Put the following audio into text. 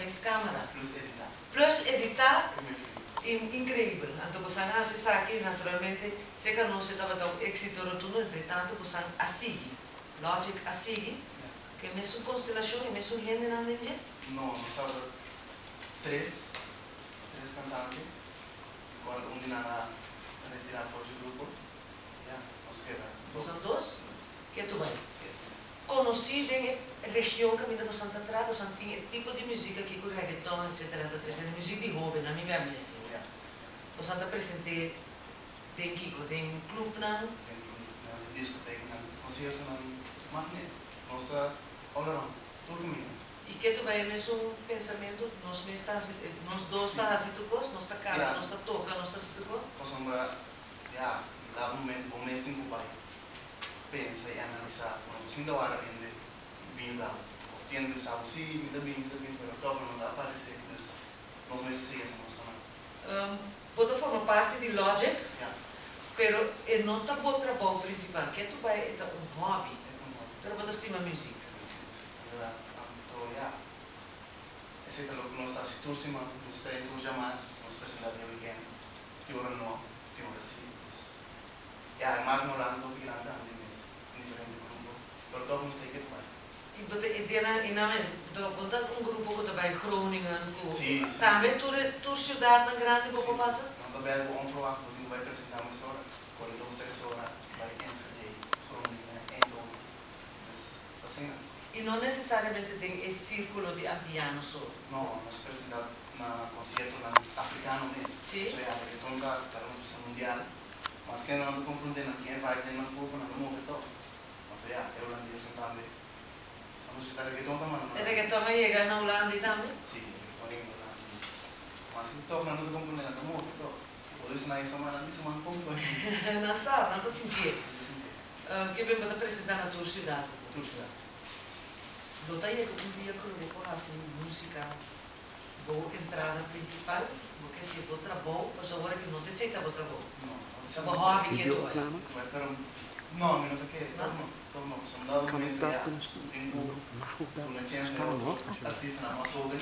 mes kamera. Plus editá. Plus editá. Inkreibel. Anto bosan a hasi esaki, naturalmente, serka nos e tabata un éksito rotundo, entre tanto bosan a sigui. Logic a sigui. Ku e mesun konstelashon, e mesun hendenan den dje? No, nos tabata tres, tres kantante, di kual un di nan a retirá for dje grupo. Ya, nos keda dos. Bosan dos? Ketu bai. Konosí den e region kaminda bosan ta traha, bosan tin e tipo di muzik aki ku reggaeton etcetera ta trese, muzik di hóbennan, mi mea mesi. Bosan ta present'é den kiko? Den klupnan? Den klupnan, den diskoteknan, konsiertonan, mas net. Nos ta all around, tur kaminda. I ke ta bai e mesun pensamentu? Nos mes ta hasi, nos dos ta hasi tur kos, nos ta kanta, nos ta toka, nos ta hasi tur kos? Pasobra, ya, dado momento bo mes tin ku bai pensa i analisá ku no por sinta wara hende bin yuda bo. Of tin hende bisa bo, sí, mi ta bin, mi ta bin, pero tòg no ta aparesé. Dus nos mester sigui hasi nos kaminda. Bo ta forma parti di Logic, Ya. pero e no ta bo trabou prinsipal. Ke tu bai e ta un hòbi, E ta un hòbi. pero bo ta stima muzik. Mi stima muzik, inderdat. Anto ya, esei ta loke nos ta hasi tur siman. Nos train tur djamars, nos presentá den wikènt. Tin ora no, tin ora sí. Dus. Ya, e mark Nolan topi gran tambe mes den diferente grupo, pero tòg nos ta e ketu bai. I bo ta e dianan i nan mes, bo ta un grupo ku ta bai Groningen ku Sí, sí. tambe tur e tur siudatnan grandi bo por pasa? Sí, nan ta bai algu onverwacht, bo tin ku bai presentá mes ora, kore dos tres ora bai Enschede, Groningen, Eindhoven, dus ta asina. I no nesesariamente den e sírkulo di antiano so? No, nos presentá na konsiertonan afrikano mes. Sí. So ya, reggaeton ta ta nos bisa mundial. Maske nan no ta komprondé, nan tin e vibe den nan kurpo, nan ta move tòg. Anto ya, e hulandesnan tambe. Nos bisa ta reggaeton ta manda nan. E reggaeton a yega na Hulanda i tambe? Sí, e reggaeton a yega na Hulanda. Maske tòg nan no ta komprondé, nan ta move tòg. Bo ta bisa nan e sama, nan bisa man kon ku e. Nan sa, nan ta sintié. Nan ta sintié. Ke ben bo ta presentá na tur siudat? Tur siudat, sí. Lo ta yega un dia ku lo bo por hasi músika Bo entrada principal, bo ke haci bo trabou, pasobra ora ki no ta esey ta bo trabou. No, no ta Ta bo hobby ke tu bai. Bai, pero no, mi no ta kere, toch no, toch no, pasobra un dado momento ya tin ku duna chens na e otro artistanan mas hoben.